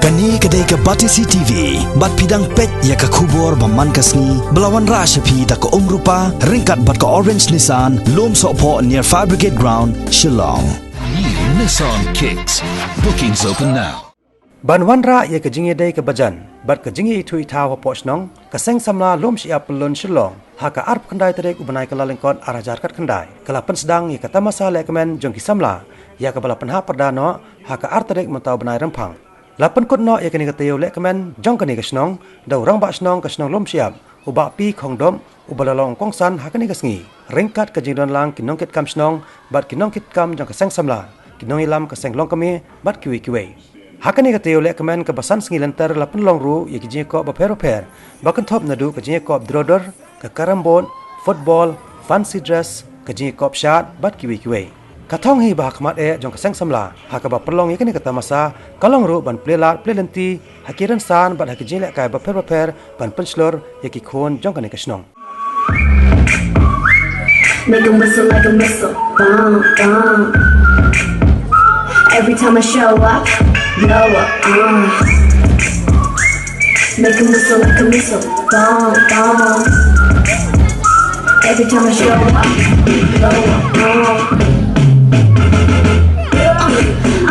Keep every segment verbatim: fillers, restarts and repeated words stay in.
Kane ka dei ka Batesi T V, bad phi dang peit ïa ka khubor ba man ka sngi, ba la wanrah sha phi da ka Umrupa, ryngkat bad ka Orange Nissan, Lumsohphoh near Fire Brigade Ground, Shillong. New Nissan Kicks. Bookings open now. Ban wanrah ïa ka jingïadei kaba jan bad ka jingïaithuh ithaw hapoh shnong, ka Seng Samla Lumshyiap Pyllun Shillong, ha ka arphew khyndai tarik u bnai Kyllalyngkot ar hajar khatkhyndai, ka la pynsdang ïa ka tamasa lehkmen jong ki samla, ïa kaba la pynhap pyrda noh ha ka ar tarik mynta u bnai Rymphang. La pynkut noh ïa kane ka taïew lehkmen jong kane ka shnong da u Rangbah Shnong ka shnong Lumshyiap, u Bah P. Khongdup, uba la long kongsan ha kane ka sngi, ryngkat ka jingdon lang ki nongkitkam shnong bad ki nongkitkam jong ka Seng Samla, ki nongïalam ka Seng Longkmie bad kiwei kiwei. Ha kane ka taïew lehkmen kaba san sngi lynter la pynlong ruh ïa ki jingïakop bapher bapher, ba kynthup naduh ka jingïakop draw dur, ka carrom board, football, fancy dress, ka jingïakop shad bad kiwei kiwei. Ka thong hi ba ha khmat eh jong ka Seng Samla, ha kaba pynlong ïa kane ka tamasa, ka long ruh ban plie lad plie lynti ha ki rynsan bad ha ki jinglehkai bapher bapher, ban pynshlur ïa ki khun jong kane ka shnong. Make 'em whistle like a missile, bomb, bomb. Every time I show up, blow up, uh. Make 'em whistle like a missile, bomb, bomb. Every time I show up, blow up, uh.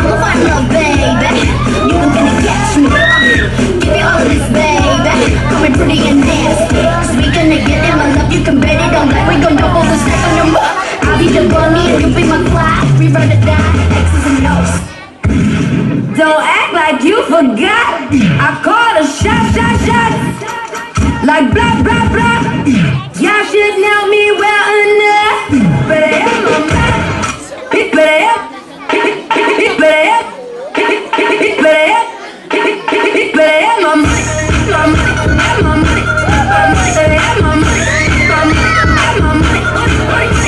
I'ma find love, baby. You ain't gonna catch me. Give me all of this, baby. Coming pretty and nasty. 'Cause we gonna get in my love, you can bet it on that. We gon' double the stack on your mom. I'll be the bunny and you be my Clyde. We ride or die, X's and O's. Don't act like you forgot. I call a shot, shot, shot. Like blah, blah, blah. Y'all should know me well enough. Better have my mind. Better have, better have, better have, better have my mind. My mind, my mind, my mind, better have my mind. My mind, my mind, my mind,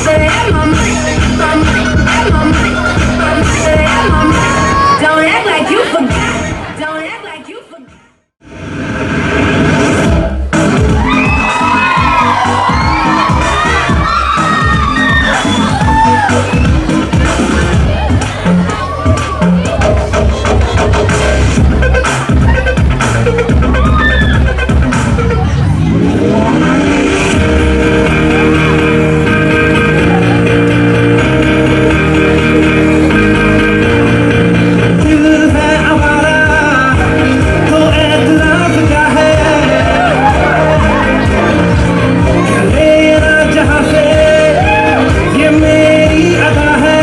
better have my mind. My mind, my mind, my mind, better have my mind. Don't act like you forgot. Don't act like you forgot. दिल है आवारा, तो एतराज क्या है? ये मेरा जहां से, ये मेरी अदा है।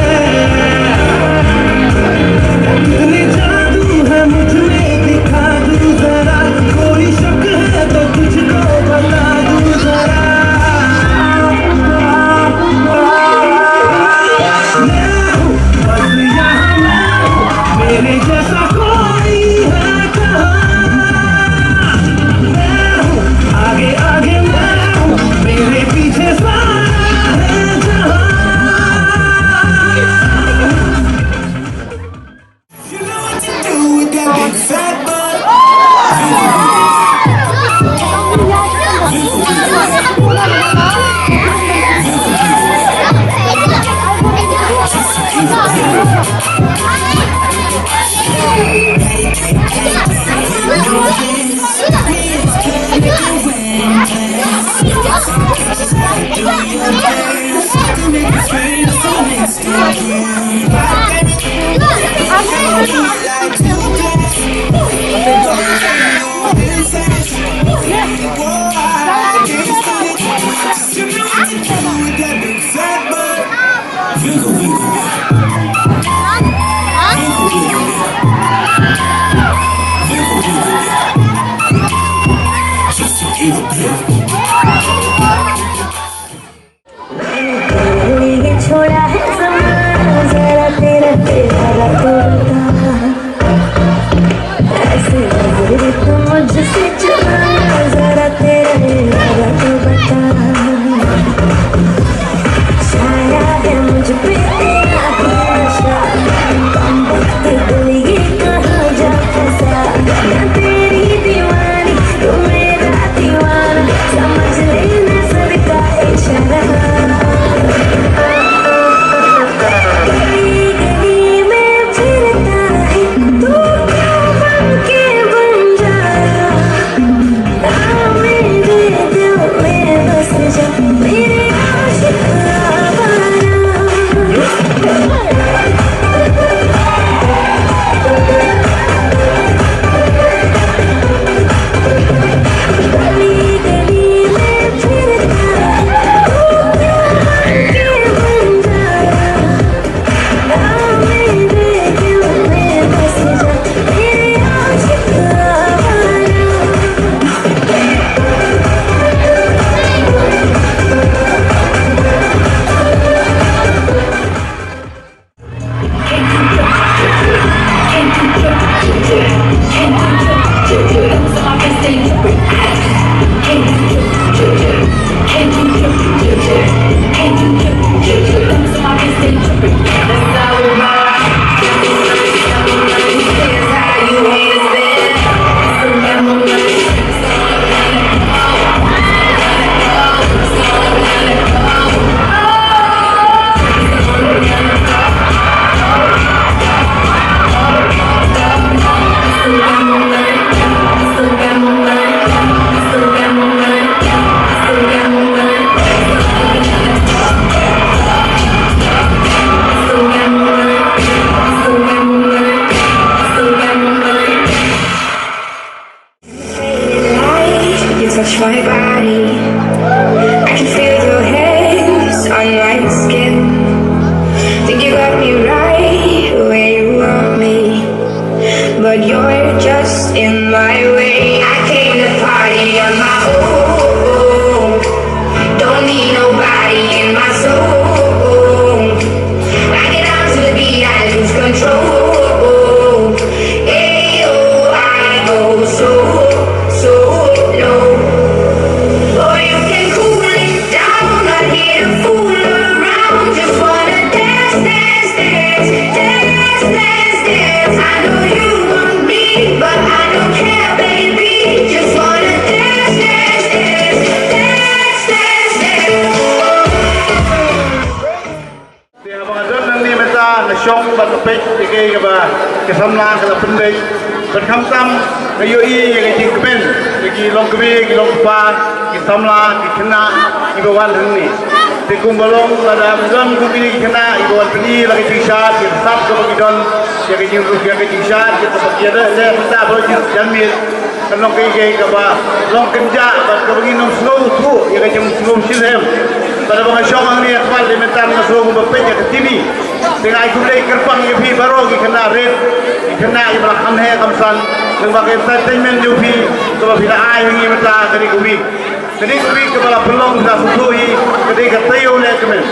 कितनी जादू है मुझ में, दिखा दूं जरा। कोई शक है तो तुझको बता दूं जरा। मैं हूँ बस यहाँ मैं हूँ, मेरे जैसा कोई है कहाँ? मैं हूँ आगे आगे मैं हूँ, मेरे पीछे सारा है जहाँ। You know what to do with that big fat butt. ये छोड़ा है जमाना, जरा तेरा, तेरा, तेरा। You're just in my way. I came to party on my own. Don't need nobody in my zone. I get down to the beat, I lose control. Ayo, I go so, so low. Or you can cool it down, not here to fool around. Just wanna dance, dance, dance, dance, dance, dance. I know you want me, but I don't care, baby. Just wanna dance, dance, dance, dance, dance, dance. Te haba nga don nangne mynta nga shong bad nga peit ïa kaei kaba ka samla ka la pynbeit. Bad khamtam nga ïohi ïa ka jingkmen ïa ki longkmie ki longkpa, ki samla ki khynnah kiba wan hangne. Te kumba long lada ym don kum kine ki khynnah kiba wan pyni la ka jingshad ïa ka sap kaba ki don, ïa ka jingruh ïa ka jingshad ïa kaba ki ïa leh mynta ba jingjanmiet. Kan long kaei kaei kaba long kynjah bad kaba ngin ym sngewthuh ïa ka jingsngewsih lem. Bad haba nga shong hangne ha kpal de mynta nga sngewthuh ba peit ïa ka T V. Te nga ai khublei kyrpang ïa phi baroh ki khynnah rit, ki khynnah kiba la kham heh kham san, lyngba ka entertainment jong phi kaba phi la ai ha ngi mynta kane ka week. Kane ka week kaba la pynlong phi la sngewthuh hi ka dei ka taïew leh kmen.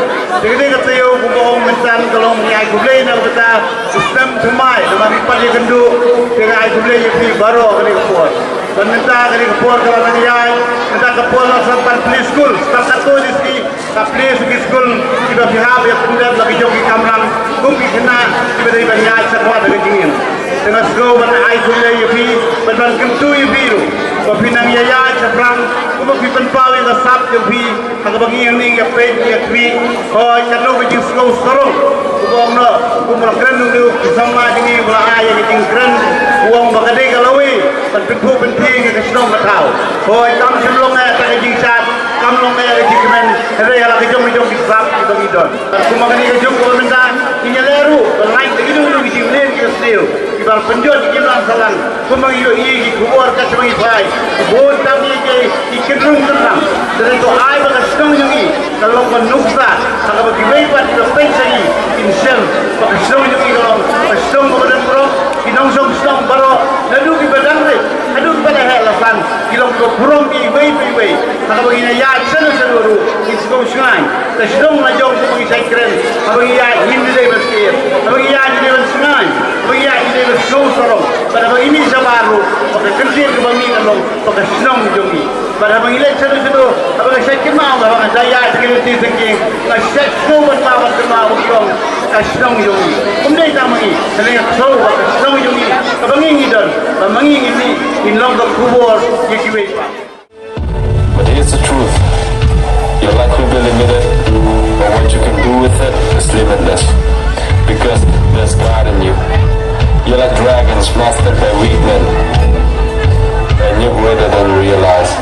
Te ka dei ka taïew kumba ong mynta ka long ngi ai khublei na ka bynta u snem thymmai, namar ngi pat ïakynduh, te nga ai khublei ïa phi baroh kane ka por. Bad mynta kane ka por ka la dang ïaid, mynta ka por la sa pan plie skul, sa katto jong ki, sa plie suki skul, kiba phi hap ïa pyndep la ki jong ki kamram, kum ki khynnah, kiba dei ban ïaid shakhmat ha ka jingim. Te nga sngew ban ai khublei ïa phi, bad ban kyntu ïa phi ruh, ba phi nang ïa ïaid shaphrang, kumba phi pynpaw ïa ka sap jong phi, ha kaba ngi hangne ngi ïa peit ngi ïa khmih. Hooid, katno ka jingsngew sarong. Kumba ong noh, kumba la kren u briew, ki samla jong ngi ba la ai ïa ka jingkren, u ong ba ka dei ka lawei ban pynphuh pynphieng ïa ka shnong ka thaw. Hooid, kam shym long eh da ka jingshad, kam long eh da ka jingkmen, hynrei ha la ka jong ka jong ki sap kiba ngi don. Bad kumba kane ka juk kaba mynta, ngin ïa leh ruh ban lait da kino kino ki jingmlien ki sniew. Kiba la pynjot ïa ki imlang sahlang, kumba ngi ïohi ki khubor ka sha ba ngi phai, bun tam ïa ki, ki kynrung kynrang. Te to ai ba ka shnong jong ngi ka long ka nuksa, ha kaba kiwei pat kiba peit sha ngi kin shem ba ka shnong jong ngi ka long ka shnong kaba don burom, ki nongshong shnong baroh, naduh kiba dang rit haduh kiba la heh la san, ki long kiba burom iwei pa iwei. Ha kaba ngin ïaid shano shano ruh ngin sngewshngaiñ. Ka shnong la jong kumba ngi shait kren, haba ngi ïaid ngim dei ban tied, haba ngi ïaid ngim dei ban shngaiñ, haba ngi ïaid ngim dei ban sngew sarong. Bad haba ngi mih shabar ruh, ba ka kyntien kaba mih ka long ba ka shnong jong ngi. Bad haba ngi leit shano shano, haba nga shait kynmaw, haba nga da ïaid sha ki lynti sha ki, nga shait sngew ban maw ban kynmaw ba ki ong ka shnong jong ngi. Ym dei tang ma ngi, hynrei nga sngew ba ka shnong jong ngi kaba ngi ngi don, ba ma ngi ngi mih, in long ka khubor ïa kiwei pat. But here's the truth. Your life will be limited, but what you can do with it is limitless. Because there's God in you. You're like dragons mastered by weak men. And you're greater than you realize.